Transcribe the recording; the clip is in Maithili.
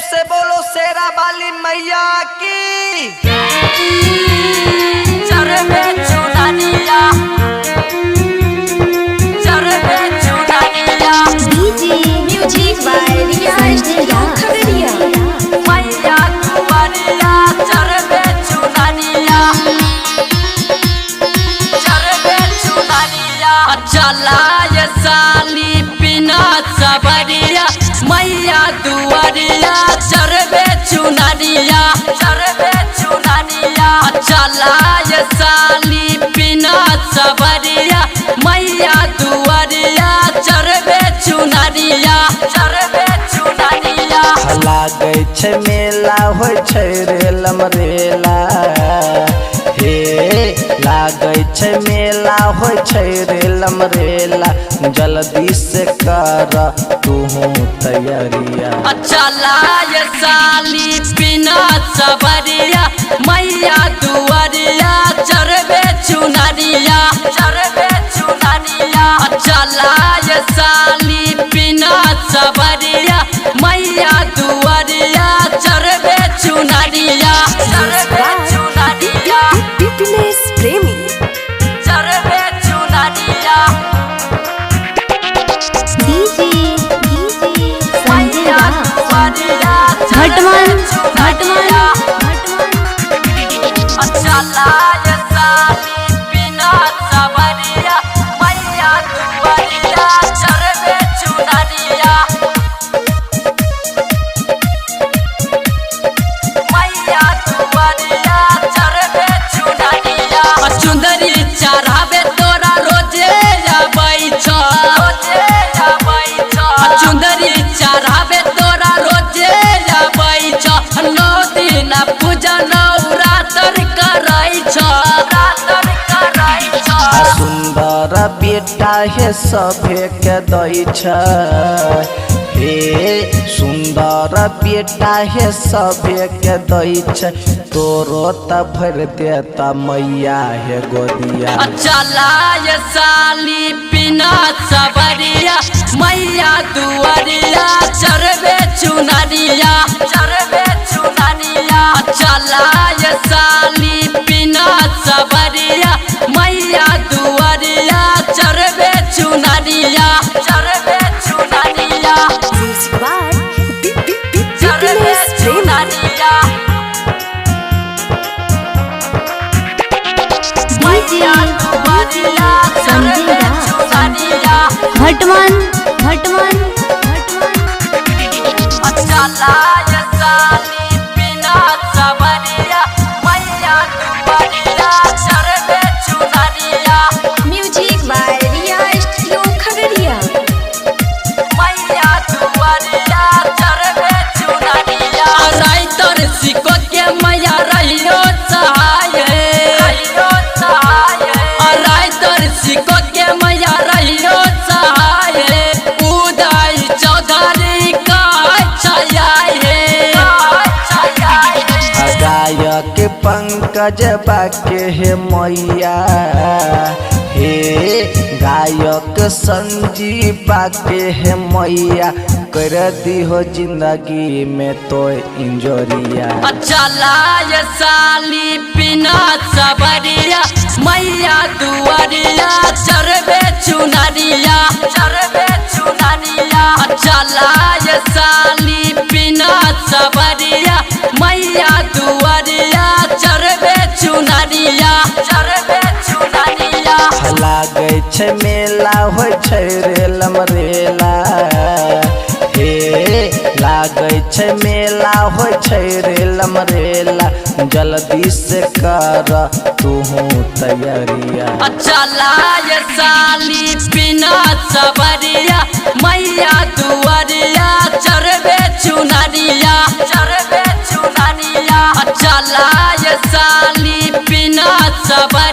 से बोलो शेरा वाली मैया की। चरबे चुनरिया, चरबे चुनरिया। DJ music by Riya studio Khagaria. मैया कुंवरिया चरबे चुनरिया, चरबे चुनरिया। चला ये साली बिना सबरिया, मैया दुआरिया चरबे चुनरिया, चरबे चुनरिया। चला ये साली बिना सबरिया, मैया दुआरिया चरबे चुनरिया, चरबे चुनरिया। लागै छै मेला होइ छै रे लमरेला, हे लागै छै मेला होइ छै रे लमरेला। जल्दी से कर तूहू तैयारिया। चला ये साली बिना सबरिया, मैया दुआरिया चरबे चुनरिया, चरबे चुनरिया। चला ये साली बिना सबरिया, मैया दुआरिया चरबे चुनरिया, चरबे चुनरिया, बिपिनेश प्रेमी। चरबे चुनरिया। डीजे संजय मैया राज। दुआरिया घटवन चुनरिया। घटवन। चला ये साली बिना सबरिया, मैया दुआरिया चरबे चुनरिया, मैया दुआरिया चरबे चुनरिया। चुंदरी चढ़ावे तोरा रोजे आबै छ, रोजे आबै छ। चुंदरी चढ़ावे तोरा रोजे आबै छ, नौ दिन पूजा नौ रातर करै छ, रातर करै छ। आ सुंदर बेटा हे सभे के दै छै, हे सुंदर बेटा हे सभे के दै छै। तोरो त भरि देता मैया हे गोदिया। चला ये साली बिना सबरिया, मैया दुआरिया चरबे चुनरिया, चरबे चुनरिया। चला ये साली बिना सबरिया, मैया दुआरिया चरबे चुनरिया, चरबे चुनरिया, म्यूजिक बाय चरबे बिपिनेश प्रेमी। चुनरिया। डीजे मैया दुआरिया संजय चरबे राज। चुनरिया। घटवन घटवन। चला ये साली बिना सबरिया, मैया दुआरिया चरबे चुनरिया, music by Riya studio Khagaria. मैया दुआरिया चरबे चुनरिया। राइतर सिको के मैया रहियो सहाय, रहियो सहाय। राइतर सिको के मैया रहियो सहाय, उदय चौधरी का छाया हे, छाया हे। आ गायक पंकज बाके हे मैया, हे गायक संजीव बाके हे मैया। कर दी हो जिंदगी में तो इंजोरिया। चला ये साली बिना सबरिया, मैया दुआरिया चरबे चुनरिया, चरबे चुनरिया। चला ये साली बिना सबरिया, मैया दुआरिया चरबे चुनरिया, चरबे चुनरिया। लागै छै मेला होइ छै रे लमरेला, हे लागै छै मेला होइ छै रे लमरेला। जल्दी से कर तूहू तैयारिया। चला ये साली बिना सबरिया, मैया दुआरिया चरबे चुनरिया, चरबे चुनरिया। चला ये साली बिना सबरिया।